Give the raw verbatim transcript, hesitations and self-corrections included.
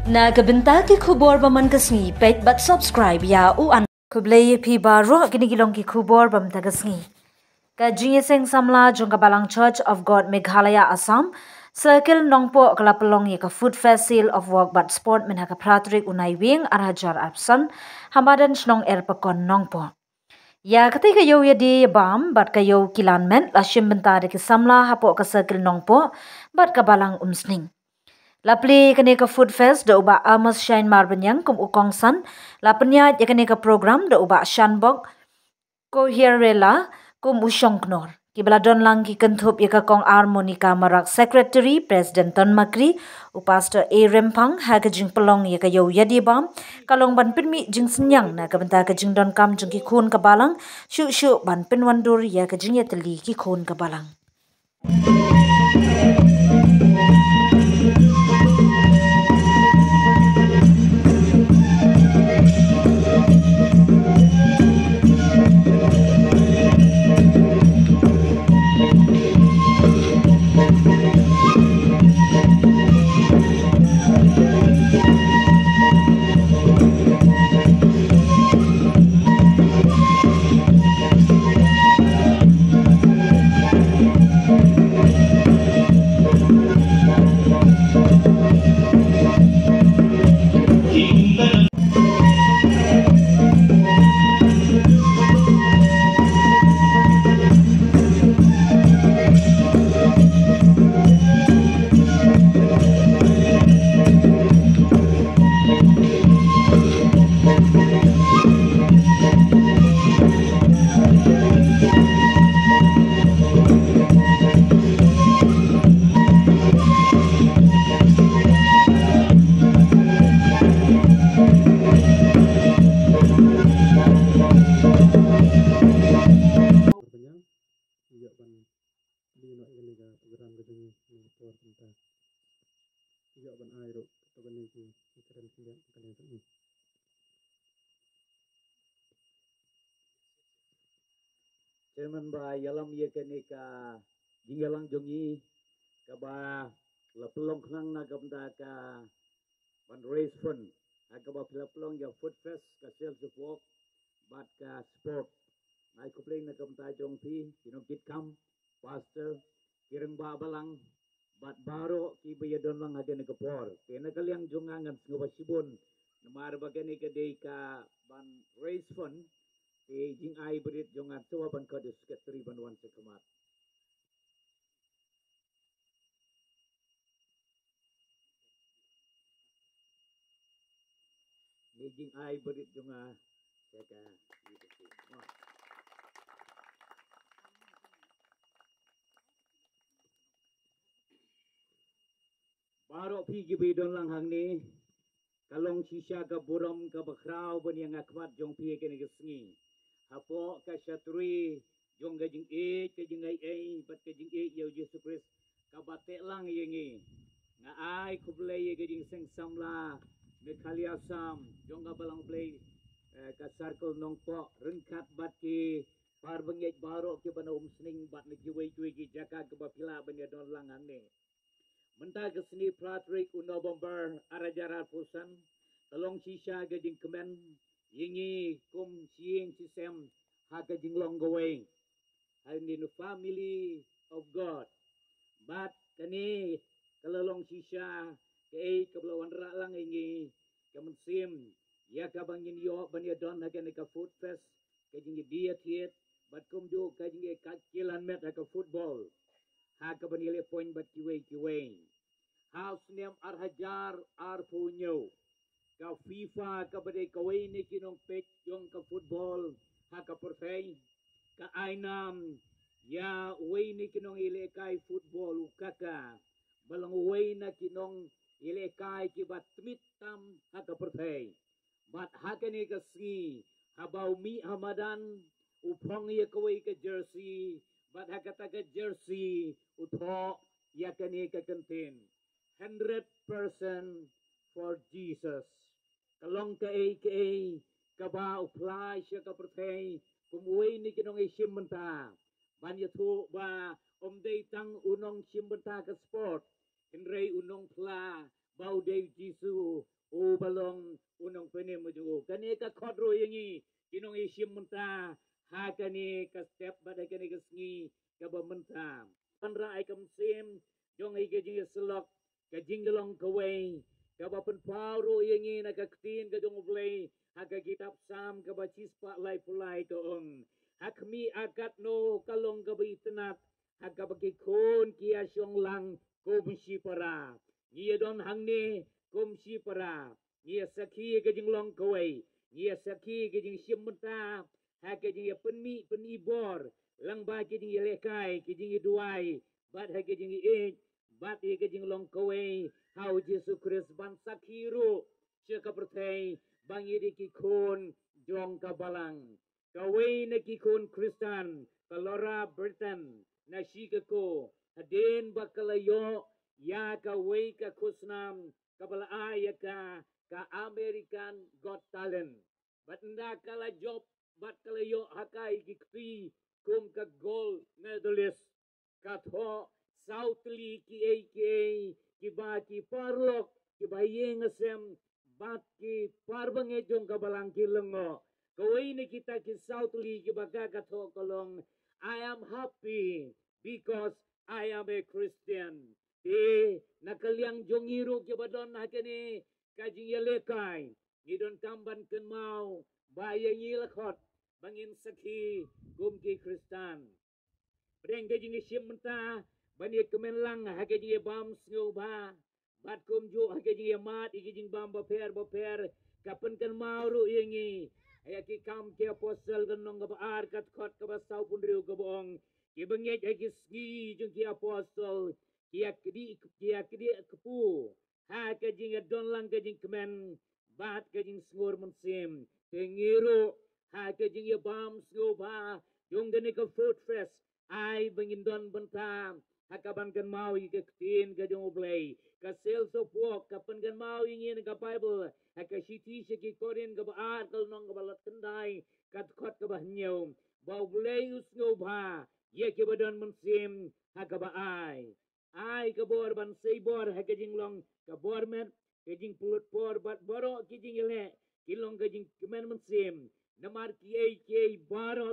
Na ka bynta ki khubor ba man ka sngi, peit bad subscribe ïa u an. Khublei ïa phi baroh, kine ki long ki khubor ba man ka sngi. Ka jingïaseng samla jong ka Balang Church of God Meghalaya Assam, Circle Nongpoh ka la pynlong ïa ka Food Fest, Sale of Work bad Sport mynha ka phra tarik u Naiwieng ar hajar arphew san, ha madan shnong Erpakon Nongpoh. Ïa katei ka ïew ïadie ïabam bad ka ïew kilan met la shim bynta da ki samla hapoh ka Circle Nongpoh bad ka Balang Umsning. La plie kane ka Food Fest da u Bah Amos Shine Marbaniang kum u kongsan, la pynïaid ïa kane ka program da u Bah Shanbok Kohirela kum u shongknor. Kiba la don lang ki kynthup ïa ka Kong R Monica Marak, Secretary, President Ton Makri, u Pastor A Rempang. Ha ka jingpynlong ïa ka ïew ïadie ïabam ka long ban pynmih jingsynñiang na ka bynta ka jingdonkam jong ki khun ka Balang, shuh shuh ban pynwandur ïa ka jingïatylli ki khun ka Balang. Ïa ban lino ïa kane ka program ka jong ngi ha ka por mynta. Ïa ban ai ruh to kane ki, ki kren ki ïa kane ka. Chairman ba ïalam ïa kane ka jingïalang jong ngi kaba la pynlong khnang na ka bynta ka ban raise fund ha kaba phi la pynlong ïa Food Fest, ka Sales of Work bad ka sport. Nga ai khublei na ka bynta jong phi, ki nongkitkam, pastor, ki rangbah balang bad baroh kiba ïadon lang ha kane ka por. Te na ka liang jong nga ngan sngewbha shibun namar ba kane ka dei ka ban raise fund. Te jingai barit jong nga, sngewbha ban khot ïa u secretary ban wan sha khmat. Ni jingai barit jong nga sha ka. Baroh phi kiba don lang hangne, ka long shisha ka burom kaba khraw ban ïa nga khmat jong phi ha kane ka sngi. Hapoh ka shatri jong ka jingïeit, ka jingaiei bad ka jingïeit ïa u Jisu Khrist kaba teh lang ïa ngi. Nga ai khublei ïa ka jingseng samla Meghalaya Assam jong ka Balang Blei, eh, ka Circle Nongpoh, ryngkat bad ki para bangeit baroh kiba na Umsning bad na kiwei kiwei ki jaka kiba phi lah ban ïa don lang hangne. Mynta ka sngi phra tarik u November ar hajar arphew san, ka long shisha ka jingkmen ïa ngi kum shi ïing shi sem ha ka jinglong kawei, ha kane ka family of God. Bad kane ka la long shisha kaei kaba la wanrah lang ïa ngi ka mynsiem ïa kaba ngin ïoh ban ïa don ha kane ka Food Fest, ka jingïadie ïathied bad kumjuh ka jingïakajkilan met ha ka football ha kaba ngi leh point bad kiwei kiwei. Ha u snem ar hajar arphew hynñiew, ka FIFA kaba dei kawei na ki nongpeit jong ka football ha ka pyrthei, ka ai nam ïa uwei na ki nongïalehkai football, u Kaka, ba long uwei na ki nongïalehkai kiba tmier tam ha ka pyrthei. Bad ha kane ka sngi, haba u mih ha madan, u phong ïa kawei ka jersey, bad ha kata ka jersey u thoh ïa kane ka kyntien, "Hundred percent for Jesus." Ka long kaei kaei kaba u phla sha ka pyrthei kum uwei na ki nongïashim bynta, ban ïathuh ba um dei tang u nongshim bynta ka sport, hynrei u nongphla ba u dei u Jisu uba long u nongpynim jong u. Kane ka khot ruh ïa ngi ki nongïashim bynta ha kane ka step bad ha kane ka sngi kaba mynta. Ban rah ïa ka mynsiem jong ngi ka jingïasyllok, ka jinglong kawei kaba pynpaw ruh ïa ngi na ka ktien ka jong U Blei ha ka kitab Salm kaba shispah laiphew lai, ka ong: Ha khmih, ha katno ka long kaba itynnad ha kaba ki khun ki ïashong lang kum shipara. Ngi ïadon hangne kum shipara, ngi ïasakhi ka jinglong kawei, ngi ïasakhi ka jingshim bynta ha ka jingïapynmih pynibor lyngba ka jingïalehkai, ka jingïaduwai bad ha ka jingïeit bad ïa ka jinglong kawei ha U Jisu Khrist, ban sakhi ruh sha ka pyrthei ba ngi dei ki khun jong ka balang. Kawei na ki khun Khristan, ka Laura Burton na Chicago, hadien ba ka la ïoh ïa kawei ka khusnam kaba la ai ïa ka ka America's Got Talent, bad ynda ka la jop bad ka la ïoh ha ka ki kti kum ka gold medalist, ka thoh saw tylli kiei kiei kiba ki paralok, kiba ïeng ha sem bad ki parabangeit jong ka balang ki lyngngoh. Kawei na kita ki saw tylli kiba ka ka thoh ka long: "I am happy because I am a Christian." Te na ka liang jong ngi ruh kiba don ha kane ka jingïalehkai, ngi donkam ban kynmaw ba ïa ngi la khot ba ngin sakhi kum ki Khristan. Pdeng ka jingïashim bynta ban ïakmen lang ha ka jingïabam sngewbha bad kumjuh ha ka jingïamad ïa ka jingbam bapher bapher, ka pynkynmaw ruh ïa ngi ïa Ki Kam ki Apostol, ka lynnong kaba ar, ka dkhot kaba sawphew hynriew, kaba ong: Ki bangeit ha ki sngi jong ki apostol ki ïa kdih, ki ïa kdih kpu ha ka jingïadon lang ka jingkmen bad ka jingsngur mynsiem. Te ngi ruh ha ka jingïabam sngewbha jong kane ka Food Fest, ai ba ngin don bynta ha ka ban kynmaw ïa ka ktien ka jong U Blei. Ka Sales of Work ka pynkynmaw ïa ngi na ka Baibl ha ka shithi sha ki Korinth kaba ar, ka lynnong kaba latkhyndai, ka dkhot kaba hynñiew, ba U Blei u sngewbha ïa kiba don mynsiem ha kaba ai. Ai ka bor ban sei bor ha ka jinglong ka bor met, ka jingpynlut por bad baroh ki jingïaleh ki long ka jingkmen mynsiem. Namar kiei kiei baroh